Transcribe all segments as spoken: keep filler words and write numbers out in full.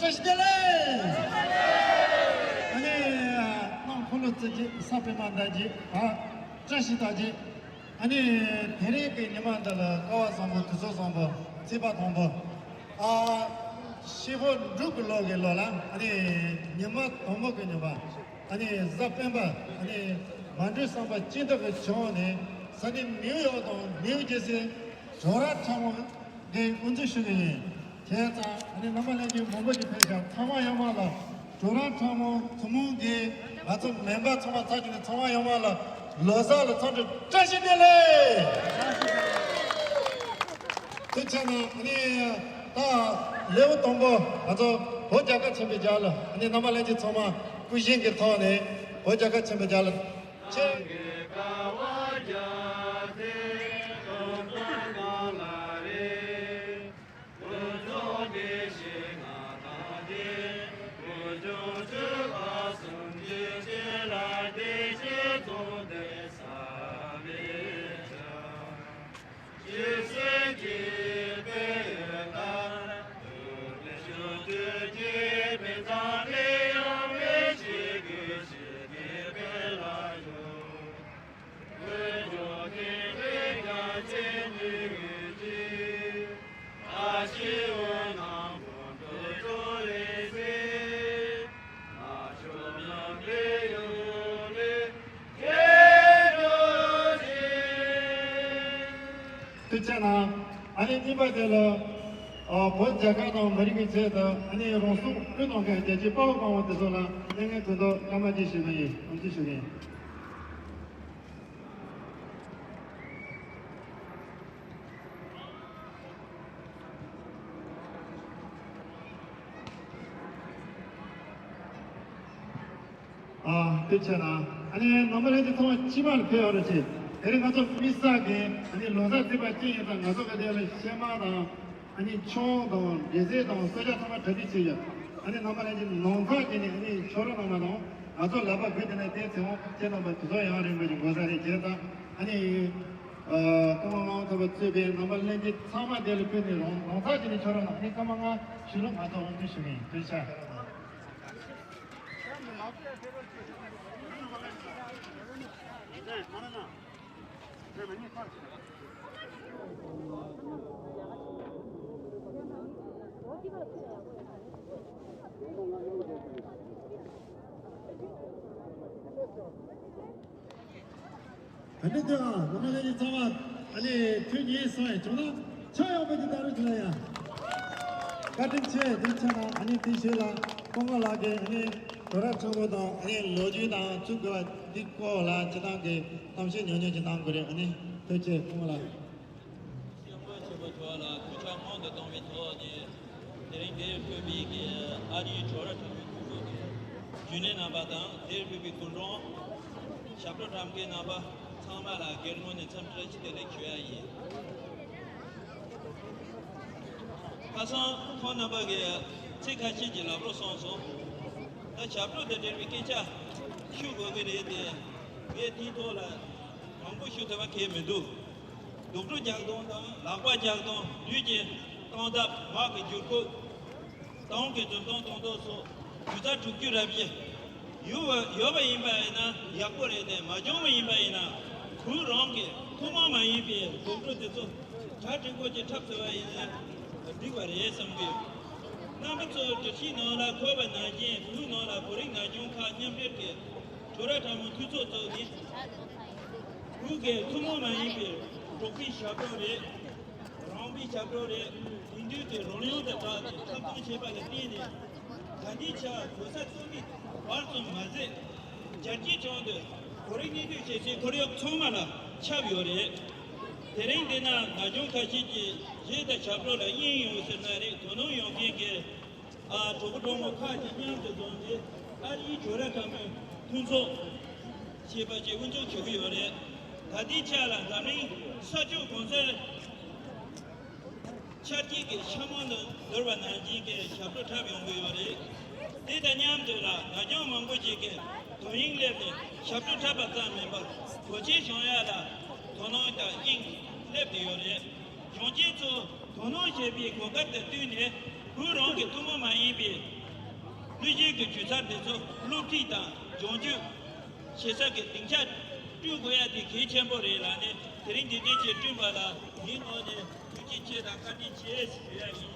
བཀྲ་ཤིས་བདེ་ལེགས། ཨ་ནི་ནང་འཁོར་ལོ་བརྩི་རྒྱུ་ས་པད་མ་འདའ་རྒྱུ་ཨ་བཀྲ་ཤིས་རྟགས་རྒྱུ། ཨ་ནི་དེ་རིང་གི་ཉི་མ་འདི་ལ་སྐལ་བ་བཟང་པོ་དུས་ཚོད་བཟང་པོ་བརྩེགས་པ་དང་པོ། ཨ་ཤི་བོ་འབྲུག་གི་ལོ་གི་ལོ་ལ་ཨ་ནི་ཉི་མ་དང་པོ་གི་ཉི་མ། ཨ་ནི་གཟའ་སྤེན་པ། ཨ་ནི་མ་འགྲུལ་བསམ་པ་ཅི་འདྲ་གི་བྱུང་ནས་ས་གནས་ནིའུ་ཡོག་དང་ནིའུ་ཇེ་སི་ཇོ་ར་ཁྲ་མོ་འདི་དབུ་འཛུགས་ཞུ་གི་ཡིན། བྱས་ཙང་ཨ་ནི་རྣམ་པ་ལྷན་རྒྱས་མང་པོ་ཞིག་ཕེབས་ཤག་ཚང་མ་ཡོངས་མ་ལ་ཇོ་ར་ཁྲ་མོ་ཐུན་མོང་གི་ང་ཚོ་མེམ་བར་ཚང་མ་ཚར་གྱི་ནས་ཚང་མ་ཡོངས་མ་ལ་ལོ་གསར་ལ་འཚམས་འདྲི་བཀྲ་ཤིས་བདེ་ལེགས། དེ་བྱས་ན་ཨ་ནི་ད་ལེའུ་དང་པོ་ང་ཚོ་བོད་རྒྱལ་ཁབ་ཆེན་པོའི་རྒྱབ་ལ་ཨ་ནི་རྣམ་པ་ལྷན་རྒྱས་ཚང་མ་སྐུ་བཞེངས་ཀྱི་ཐོག་ནས་བོད་རྒྱལ་ཁབ་ཆེན་པོའི་རྒྱབ་ལ་ཆེ། དེ་བྱས་ན་ཨ་ནི་གཉིས་པ་དེ་ལ་ཨ་བོད་རྒྱལ་ཁབ་དང་མི་རིགས་ཀྱི་ཆེད་དུ་ཨ་ནི་རང་སྲོག་བློས་གཏོང་མཁན་རྒྱལ་གཅེས་དཔའ་བོ་དཔའ་མོ་དེ་ཚོ་ལ་སྙན་ངག་དོན་དུ་བཀའ་མོལ་ཅིག་ཞུས་པ་ཡིན། ཨོམ་ཅིག་ཞུ་གི་ཡིན། ཨ་དེ་བྱས་ན་ཨ་ནི་རྣམ་པ་ལྷན་རྒྱས་ཚང་མ་སྤྱི་བ་ལ་ཕེབས་ཡོད་རེད་ཅེས། དེ་རིང་ང་ཚོ་དམིགས་བསལ་གྱི་ཨ་ནི་ལོ་གསར་བརྩེགས་པ་ཅན་ཡིན་ཙང་ང་ཚོ་ག་དེ་ལ་གཤེད་མ་དང་ཨ་ནི་ཆང་དང་འབྲས་སིལ་དང་གསོལ་ཇ་ཚང་མ་གྲ་སྒྲིག་བྱས་ཡོད། ཨ་ནི་རྣམ་པ་ལྷན་རྒྱས་ནང་ཚགས་ཀྱིས་ནི་ཨ་ནི་ཕྱག་རོགས་གནང་བ་དང་ང་ཚོ་ལག་པ་སྒུར་དེ་ནས་བསྟན་ཚེ་འོང་ཁྱེད་རྣམ་པ་དུས་ཚོད་ཡང་རིང་པོ་ཞིག་འགོར་ས་རེད། བྱས་ཙང་ཨ་ནི་ཨ་ཀརྨ་དབང་ཐོབ་པ་གཙོས་པའི་རྣམ་པ་ལྷན་རྒྱས་ཚང་མ་དེ་ལ་ཕེབས་ནས་རང་རང་ཚགས་ཀྱིས་ནི་ཕྱག་རོགས་གནང་། ཨ་ནི་སྐར་མ་ལྔ་ཕྱི་ལོགས་ང་ཚོ་དབུ་འཛུགས་ཞུ་གི་ཡིན། ཐུགས་རྗེ་ཆེ། ད་ནི་དེ་ཨ་རྣམ་པ་ལྷན་རྒྱས་ཚང་མ་ཨ་ནི་ཐུགས་མཉེས་སོང་ཡ་བྱུང་ན་ཕྱག་ཡག་པོ་ཅིག་བཏང་རོགས་བྱེད་ལ་ཡ། བཀའ་དྲིན་ཆེ། དེ་ཆ་ན་ཨ་ནི་དེ་ཤོད་ལ་སྐུ་ངོ་ལགས་ཀྱིས་ཨ་ནི་ཇོ་ར་ཁྲ་མོ་དང་ཨ་ནི་ལོ་རྒྱུས་དང་ཚུལ་དགོས་པ་འདི་སྐོར་ལ་སྤྱི་བཏང་གི་གཏམ་བཤད་ཉུང་ཉུང་ཅིག་གནང་དགོས་རེད། ཨ་ནི་ཐུགས་རྗེ་ཆེ་སྐུ་ངོ་ལགས། སྐྱབས་མགོན་ཆེན་པོ་མཆོག་ལ་གུས་ཕྱག་སྔོན་དུ་བཏང་བའི་ཐོག་ནས། དེ་རིང་འདིར་ཕེབས་པའི་གི་ཨ་རིའི་ཇོ་ར་ཁྲ་མོའི་ཐུན་ཚོགས་ཀྱི་རྒྱུན་ལས་རྣམ་པ་དང་། འདིར་ཕེབས་པའི་སྐུ་མགྲོན་ཞབས་བྲོ་འཁྲབ་མཁན་རྣམ་པ་ཚང་མ་ལ་སྒེར་ངོས་ནས་འཚམས་འདྲི་བཀྲ་ཤིས་བདེ་ལེགས་ཞུ་ཡ་ཡིན། ཁ་སང་ཁོང་རྣམ་པ་གིས་ཚིག་ཁ་ཤས་ཀྱི་ལབ་རོགས་གསུངས་སོང་། ད་ཞབས་བྲོ་དང་འབྲེལ་བའི་སྐད་ཆ་ཞུ་དགོས་ཀྱི་རེད་དེ། ངས་དེའི་ཐོག་ལ་མང་པོ་ཞུ་ཐུབ་པ་གང་ཡང་མི་འདུག་རྡོག་བྲོ་རྒྱག་སྟངས་དང་ལག་པ་རྒྱག་སྟངས། ལུས་ཀྱི་སྟངས་སྟབས། ངག་གི་འགྱུར་ཁུག་སྟངས་ཀྱི་འཛུམ་མདངས་གཏོང་སྟངས་སོགས་རྒྱུ་རྩ་དྲུག་ཅུ་རེ་བཞི་ཡོད་པ་ཡོད་པ་ཡིན་པ་ཡིན་ན་ཡག་པོ་རེད་དེ། མ་བྱུང་བ་ཡིན་པ་ཡིན་ན་བོད་རང་གི་ཐུན་མོང་མ་ཡིན་པའི་རྡོག་བྲོ་དེ་ཚོ་གྲ་སྒྲིག་པོ་ཅིག་འཁྲབ་ཐུབ་པ་ཡིན་ན་འགྲིག་པ་རེད་བསམ་གི་ཡོད། རྣམ་པ་ཚོ་སྒྲིག་གཞིའི་ནང་ལ་འཁོད་པ་ནང་བཞིན་བོད་ནང་ལ་བོད་རིགས་ན་གཞོན་ཁག་མཉམ་འབྲེལ་གྱི་ཇོ་ར་ཁྲ་མོ་འཐུས་ཚོགས་བཙུགས་ནས། བོད་ཀྱི་ཐུན་མོང་མ་ཡིན་པའི་འབྲོག་པའི་ཞབས་བྲོ་རེད། རོང་པའི་ཞབས་བྲོ་རེད། དེང་དུས་ཀྱི་རོལ་དབྱངས་དང་སྦྲགས་ཏེ་འཁྲབ་སྟོན་བྱས་པ་ལ་བརྟེན་ནས། ད་ལྟའི་ཆར་གོ་ས་གཙོ་བོའི་བར་ཙམ་མ་ཟད། རྒྱལ་སྤྱིའི་ཁྱོན་དུ་བོད་རིགས་གནས་སྡོད་བྱེད་སའི་ཁོར་ཡུག་ཚང་མ་ལ་ཁྱབ་ཡོད་རེད། དེ་རིང་འདི་ན་ན་གཞོན་ཁ་ཤས་ཀྱིས་གཞས་དང་ཞབས་བྲོ་ལ་དབྱིངས་ཡོད་ཟེར་ན་རེད། དོ་སྣང་ཡོད་མཁན་གྱི་ཨ་གྲོགས་པོ་གྲོགས་མོ་ཁག་ཅིག་མཉམ་དུ་འཛོམས་ཏེ། ཨ་རིའི་ཇོ་ར་ཁྲ་མོའི་ཐུན་ཚོགས་ཞེས་པ་ཅིག་དབུ་འཛུགས་བྱེད་ཀྱི་ཡོད་རེད། ད་ལྟའི་ཆ་ལ་འཛམ་གླིང་ས་ཕྱོགས་གང་སར་ཆར་རྒྱུན་གྱི་ཤ་མོ་ནང་འདུར་བ་ནང་བཞིན་གྱི་ཞབས་བྲོ་འཁྲབ་ཡོང་གི་ཡོད་རེད། དེ་དང་མཉམ་དུ་ལ་ན་གཞོན་མང་པོ་ཞིག་གིས་དོ་དབྱིངས་སླེབས་ནས་ཞབས་བྲོ་འཁྲབ་པ་ཙམ་མིན་པར་གོས་ཆེན་གྱོན་ཡ་ལ་དོ་སྣང་དང་དབྱིངས་སླེབས་བསྡད་ཡོད་རེད། གཞོན་སྐྱེས་ཚོ་དོ་སྣང་བྱེད་པའི་གོ་སྐབས་དང་བསྟུན་ནས་བོད་རང་གི་ཐུན་མོང་མ་ཡིན་པའི་ དངོས་གཞིའི་གི་ཇུས་གསར་དེ་ཚོ་སློབ་ཁྲིད་དང་སྦྱོང་བརྒྱུད་བྱེད་ས་གི་སྡིངས་ཆ་བསྐྲུན་དགོས་ཡ་དེ་གལ་ཆེན་པོ་རེད་ལ་ནི། དེ་རིང་འདི་འདྲའི་ཅིག་བསྐྲུན་པ་ལ་ངའི་ངོས་ནས་ཐུགས་རྗེ་ཆེ་དང་བཀའ་དྲིན་ཆེ་ཞུ་ཡ་ཡིན།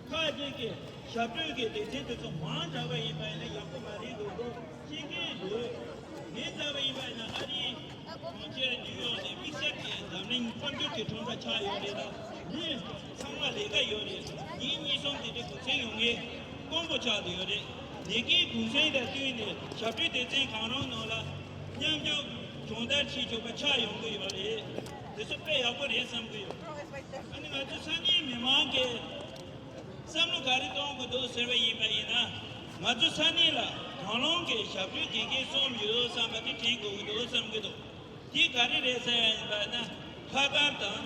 ཁག་ཅིག་གིས་ཞབས་བྲོའི་གི་སྡེ་ཚན་དེ་ཚོ་མང་དྲགས་པ་ཡིན་པ་ཡིན་ན་ཡག་པོ་མ་རེད་འདུག་གོ་ཤེས་ཀྱི་འདུག་ངས་བལྟས་པ་ཡིན་པ་ཡིན་ན་ཨ་རིའི་གྲོང་ཁྱེར་ནིའུ་ཡོག་ནས་དམིགས་བསལ་གྱི་འཛམ་གླིང་དཔལ་འབྱོར་གྱི་ཁྲོམ་ར་ཆགས་ཡོད་རེད་ལ། མི་ཚང་མ་ལས་ཀ་ཡོད་རེད། ཉིན་གཉིས་གསུམ་དེ་འདྲའི་གུང་སེང་ཡོང་མཁན་དཀོན་པོ་ཆགས་བསྡད་ཡོད་རེད། ལས་ཀའི་གུང་སེང་དང་བསྟུན་ནས་ཞབས་བྲོའི་སྡེ་ཚན་གང་རུང་ནང་ལ་མཉམ་ཞུགས་སྦྱོང་བརྡར་བྱེད་ཆོག་པ་ཆགས་ཡོང་གི་ཡོད་རེད། དེ་ཚོ་དཔེ་ཡག་པོ་རེད་བསམ་གི་ཡོད། ཨ་ནི་ང་ཚོ་ས་གནས་མི་མང་གིས་བསམ་བློ་ག་རེ་གཏོང་དགོས་འདུག་ཟེར་བ་ཡིན་པ་ཡིན་ན། ང་ཚོ་ས་གནས་ལ་གང་རུང་གི་ཞབས་བྲོའི་དགེ་རྒན་གསུམ་ཡོད་བསམ་པ་དེ་དྲན་དགོས་ཀྱི་འདུག་བསམ་གྱི་འདུག་དེ་ག་རེ་རེད་ཟེར་བ་ཡིན་པ་ན། ལྷ་ཁང་དང་།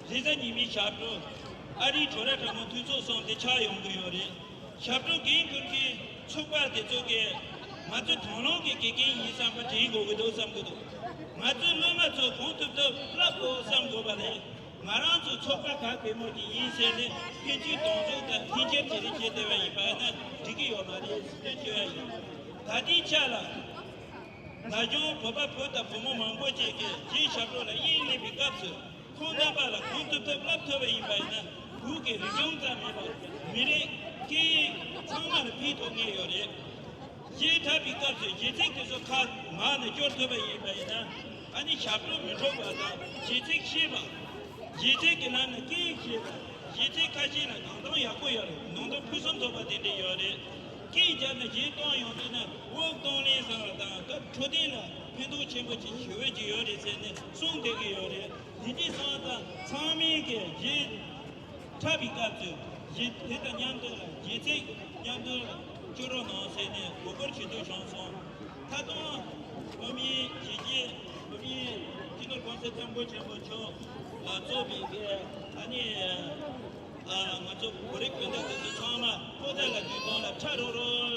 རེས་གཟའ་ཉི་མའི་ཞབས་བྲོ། ཨ་རིའི་ཁྲོ་ར་ཁྲ་མོ་འཐུས་ཚོགས་གསུམ་དེ་ཆགས་ཡོང་གི་ཡོད་རེད། ཞབས་བྲོ་འགན་འཁུར་མཁན་ཚོགས་པ་དེ་ཚོ་གིས་ང་ཚོ་དང་བླངས་ཀྱི་དགེ་རྒན་ཡིན་བསམ་པ་དྲན་དགོས་ཀྱི་འདུག་བསམ་གྱི་འདུག་ང་ཚོའི་སློབ་མ་ཚོ་གང་ཐུབ་ཐུབ་བསླབ་དགོས་བསམ་དགོས་པ་རེད། ང་རང་ཚོ་ཚོགས་པ་ག་གེ་མོ་ཅིག་ཡིན་ཟེར་ནས་ཕན་ཚུན་སྡང་ཟུག་དང་འཐེན་འཁྱེར་དེ་རིགས་བྱས་བསྡད་པ་ཡིན་པ་ན་འགྲིག་གི་ཡོད་མ་རེད་ཟེར་བཤད་ཡ་ཡིན། ད་ལྟའི་ཆ་ལ། ན་གཞོན་བོད་པ་བུ་དང་བུ་མོ་མང་པོ་ཅིག་གིས་རྗེས་ཞབས་བྲོ་ལ་དབྱིངས་སླེབས་པའི་སྐབས་སུ་ཁོང་རྣམ་པ་ལ་གང་ཐུབ་ཐུབ་བསླབ་ཐུབ་པ་ཡིན་པ་ཡིན་ན་བོད་ཀྱི་རིག་གཞུང་ཙམ་མིན་པར་མི་རིགས་སྐད་ཡིག་ཚང་མ་ལ་ཕན་ཐོགས་ངེས་ཡོད་རེད། རྗེས་འཁྲབ་པའི་སྐབས་སུ་གཞས་ཚིག་དེ་ཚོ་ཁ་ངག་ནས་སྐྱོར་ཐུབ་པ་ཡིན་པ་ཡིན་ན། ཨ་ནི་ཞབས་བྲོ་མི་འཁྲུག་པ་དང་གཞས་ཚིག་ཤེས་པ། གཞས་ཚིག་གི་ནང་ནས་སྐད་ཡིག་ཤེས་པ། གཞས་ཚིག་ཁ་ཤས་ལ་གང་སྟངས་ཡག་པོ་ཡོད་རེད། ནང་དོན་ཕུན་སུམ་ཚོགས་པ་དེ་འདྲ་ཡོད་རེད། སྐད་རྒྱབ་ནས་གཞས་གཏོང་ཡོང་དུས་ན་དབུགས་གཏོང་ལེན་བཟང་བ་དང་སྐབས་འཕྲོད་བསྟེན་ལ་ཕན་ཐོགས་ཆེན་པོ་ཅིག་ཞུ་འོས་ཀྱི་ཡོད་རེད་ཟེར་ནས་གསུངས་བསྡད་ཀྱི་ཡོད་རེད། དེ་འདྲ་སོང་ཙང་ཚང་མས་ཀྱི་གཞས་འཁྲབ་པའི་སྐབས་སུ་གཞས་དེ་དང་མཉམ་དུ་ལ་གཞས་ཚིག་མཉམ་དུ་ལ་སྐྱོར་རོགས་གནང་ཟེར་ནས་འབོད་སྐུལ་ཞུ་འདོད་བྱུང་སོང་། ད་དུང་བོད་མིའི་གཞིས་བྱེས་བོད་མིའི་སྤྱི་ནོར་གོང་ས་སྐྱབས་མགོན་ཆེན་པོ་མཆོག་ལ་གཙོས་པའི་གི་ཨ་ནི་ཨ་ང་ཚོ་བོད་རིགས་སྤུན་ཟླ་དེ་ཚོ་ཚང་མ་པོ་ཏཱ་ལ་དུས་ཐོག་ལ་ཁྲ་རོག་རོག་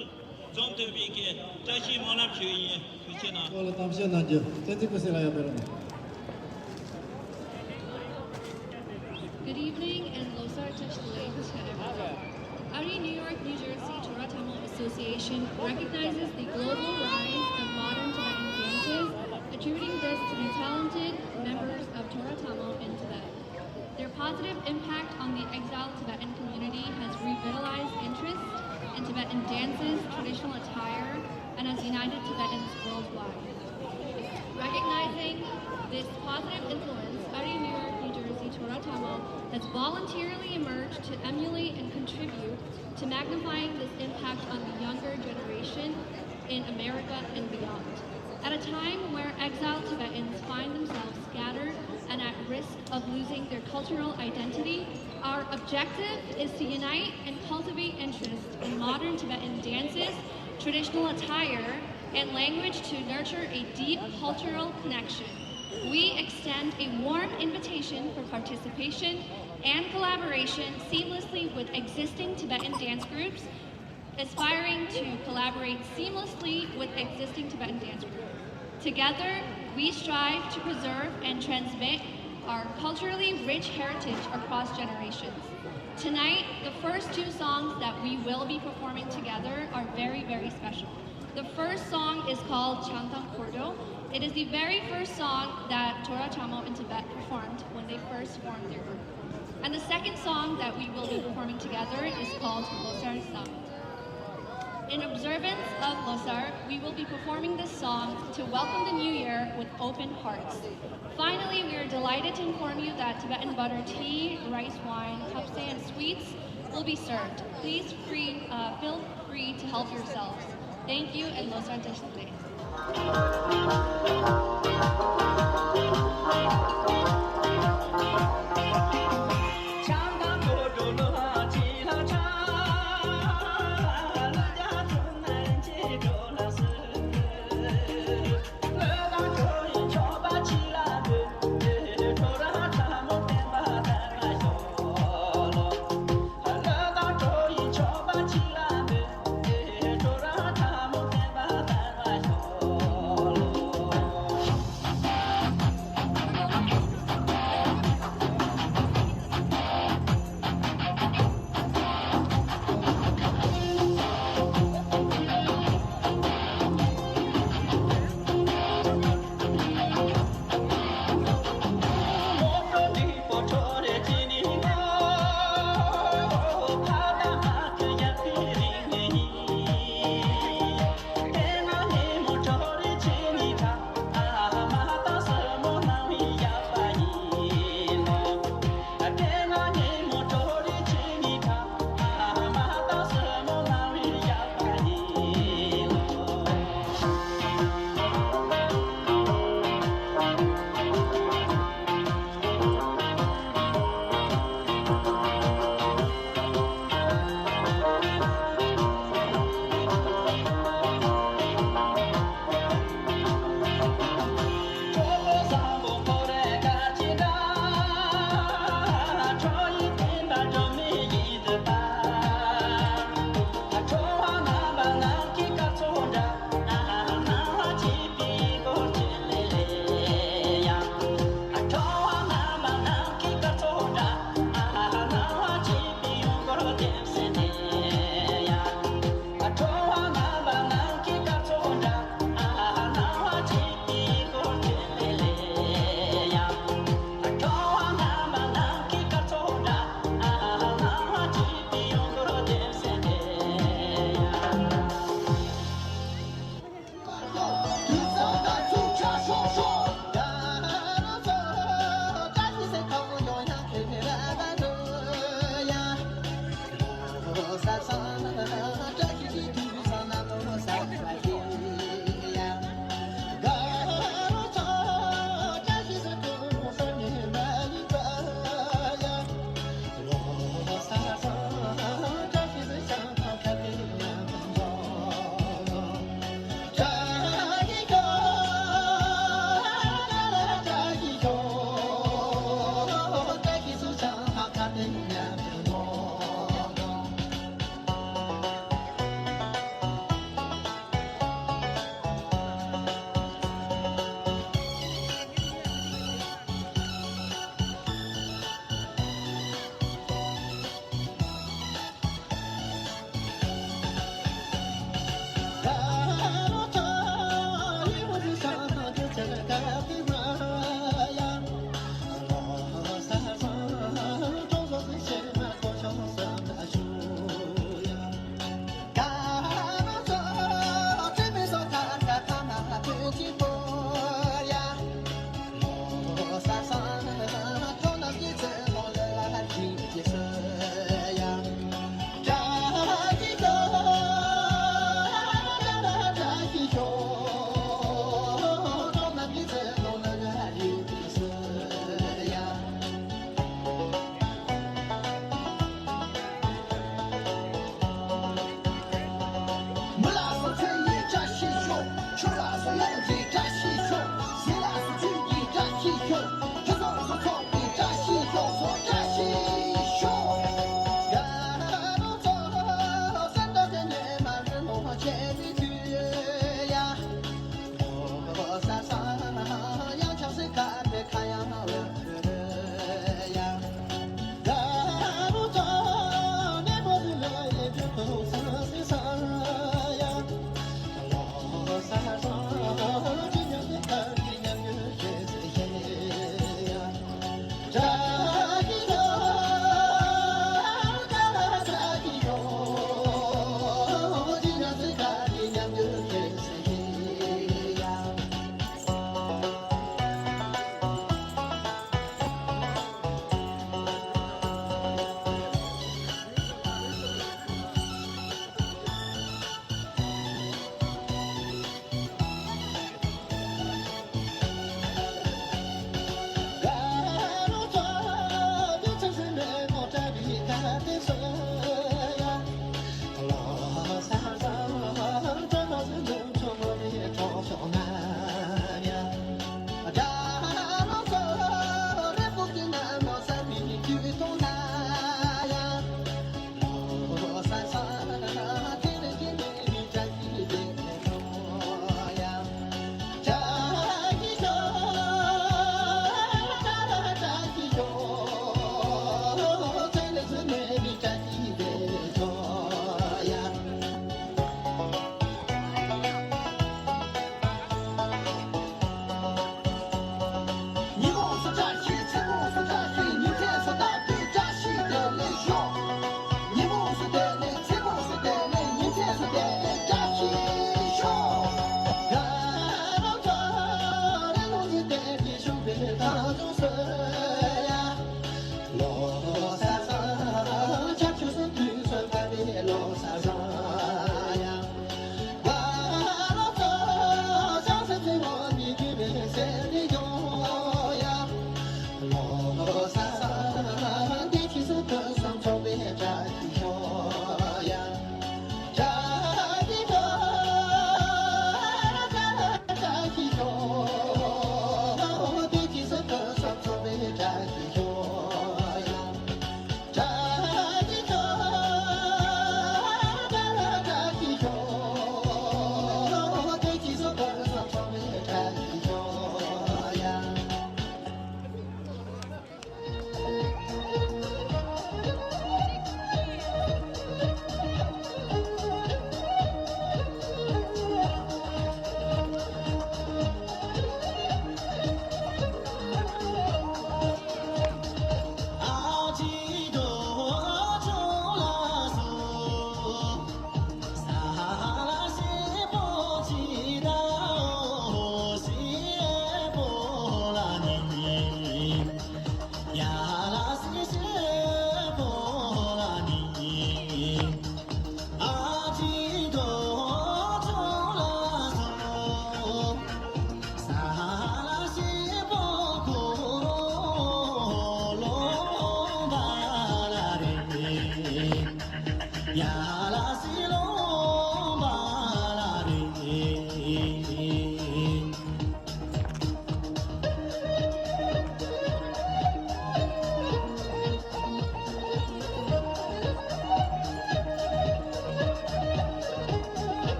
འཛོམས་ཐུབ་པའི་གི་བཀྲ་ཤིས་སྨོན་ལམ་ཞུ་ཡི་ཡིན། ཐུགས་རྗེ་གནང་། ཐོག་ལ་གཏམ་བཤད་གནང་རྒྱུ་བསྟན་འཛིན་ཀུན་གསལ་ལགས་ཡར་ཕེབས་རོགས་གནང་། Good evening and Losar Tesh Lele to everyone. Ari New York, New Jersey Torah Tamil Association recognizes the global rise of modern Tibetan dances, attributing this to the talented members of Torah Tamil in Tibet. Their positive impact on the exiled Tibetan community has revitalized interest in Tibetan dances, traditional attire, and has united Tibetans worldwide. Recognizing this positive influence, Ari New York, New Jersey Torah Tamil has voluntarily emerged to emulate and contribute to magnifying this impact on the younger generation in America and beyond. At a time where exiled Tibetans find themselves scattered and at risk of losing their cultural identity, our objective is to unite and cultivate interest in modern Tibetan dances, traditional attire, and language to nurture a deep cultural connection. We extend a warm invitation for participation and collaboration seamlessly with existing Tibetan dance groups, aspiring to collaborate seamlessly with existing Tibetan dance groups. Together, we strive to preserve and transmit our culturally rich heritage across generations. Tonight, the first two songs that we will be performing together are very, very special. The first song is called Changtang Kordo. It is the very first song that Torah Tamil in Tibet performed when they first formed their group. And the second song that we will be performing together is called Losar Sam. In observance of Losar, we will be performing this song to welcome the new year with open hearts. Finally, we are delighted to inform you that Tibetan butter tea, rice wine, kapse, and sweets will be served. Please free, uh, feel free to help yourselves. Thank you and Losar Tesh Lele.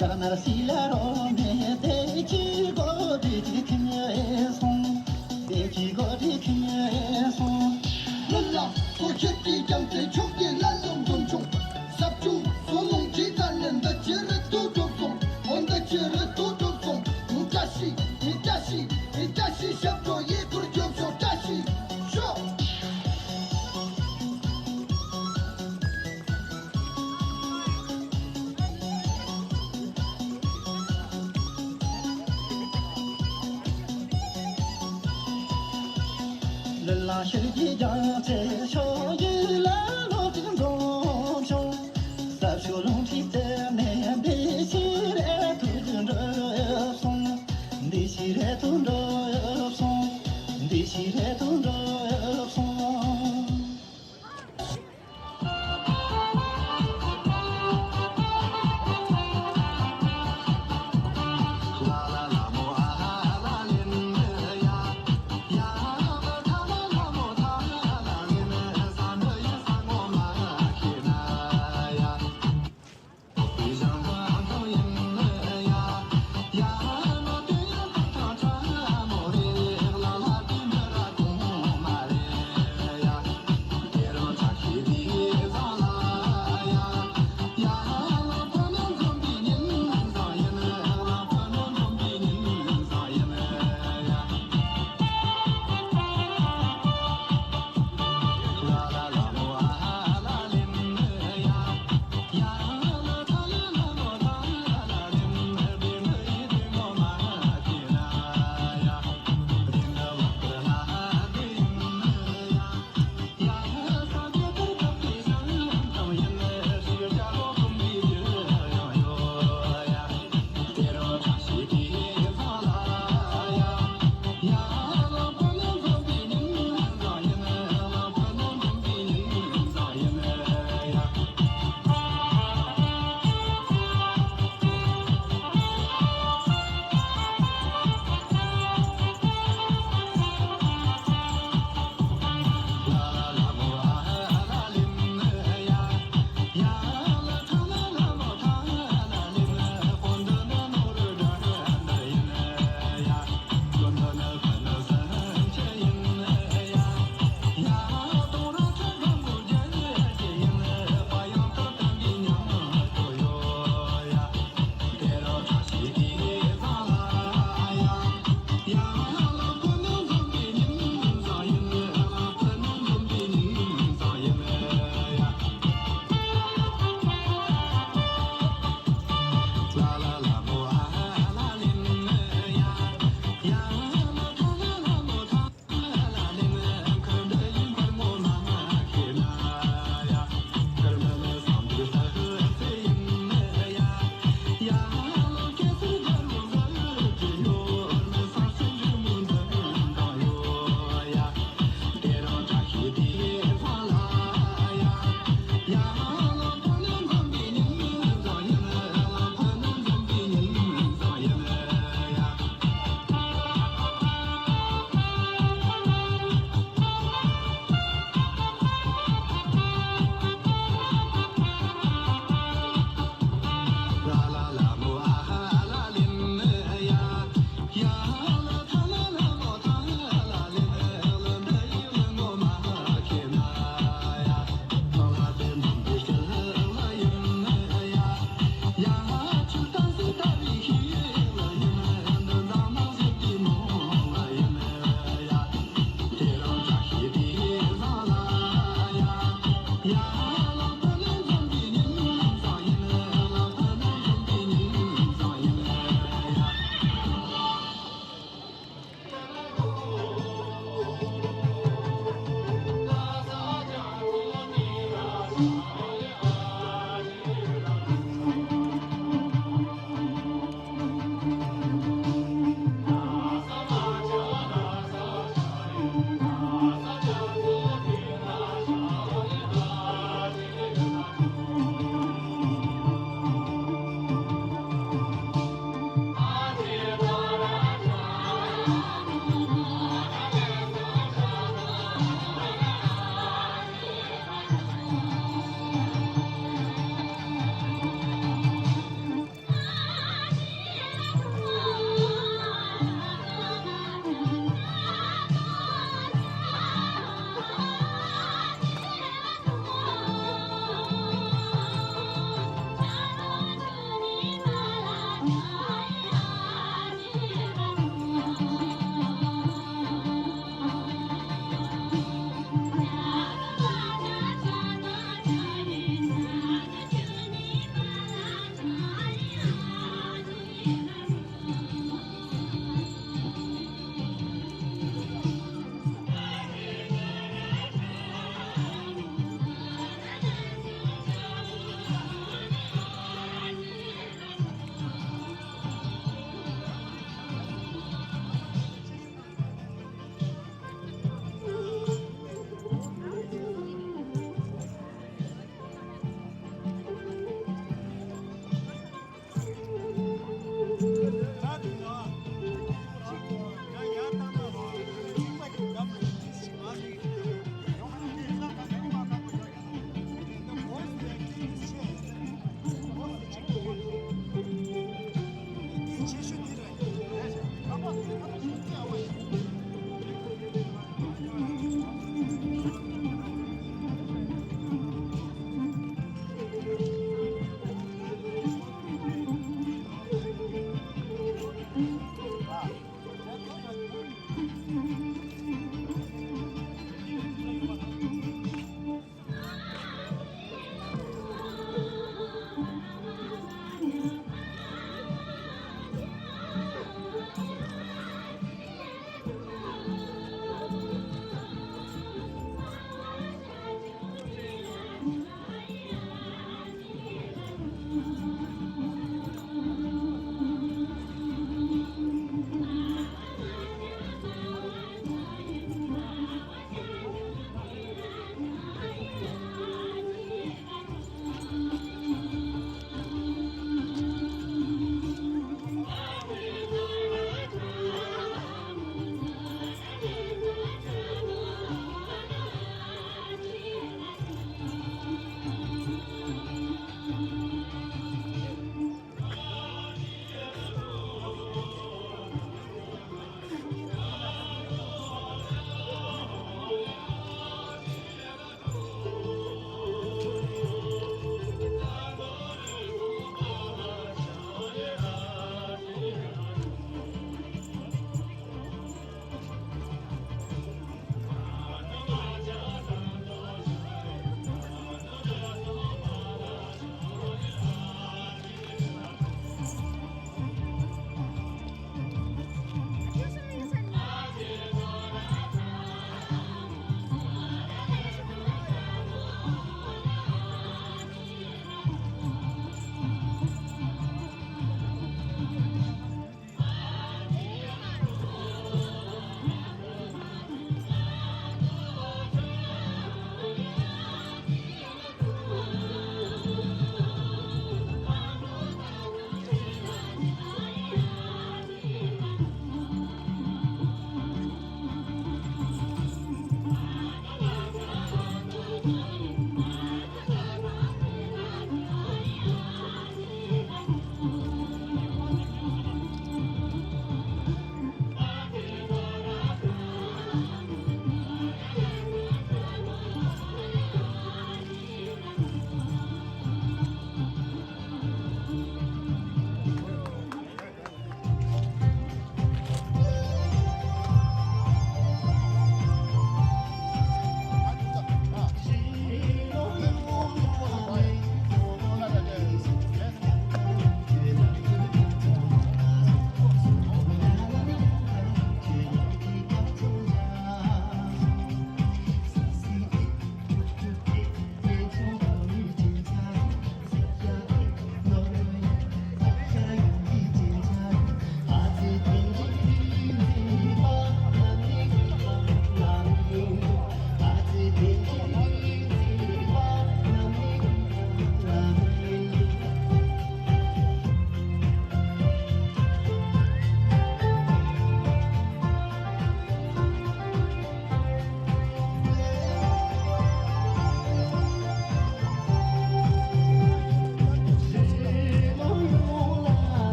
ཀ་ན་སི་ལ་རོ་མེ་དེ་ཅི་གོ་དེ་ཅི་ཁི་ཉེ་སོང་། དེ་ཅི་གོ་དེ་ཁི་ཉེ་སོང་། ལ་ལ་སོ་ཁྱེད་ཀྱི་ཀྱང་ཚེ་ཆོག་གི་ལ་ལུང་འཛོམས་ཆོག་ས་བཅུ་སོ་ལུང་ཅི་ཙམ་ནས་འདི་ཅི་རེད་དུ་གྲུབ་སོང་། འོ་འདི་ཅི་རེད་དུ་གྲུབ་སོང་། བཀྲ་ཤིས་བཀྲ་ཤིས་བཀྲ་ཤིས་ཞབས་བྲོ་ཡི་གུར་རྒྱོབ་ཤོག་བཀྲ་ཤིས་ཤོག་ལི་ལ་ཤེར་གྱི་རྒྱང་ཚད་ཤོག་ཡུལ་ལ་ལོ་དྲུག་འཛོམས་ཤོག་ས་ཕྱོགས་ལུང་ཁྲིད་རྩེ་ནས་འདི་ཤི་རེ་ཐུག་གི་འགྲོ་སོང་། འདི་ཤི་རེ་ཐུག་འགྲོ་སོང་། འདི་ཤི་རེ་ཐུག་འགྲོ་སོང་།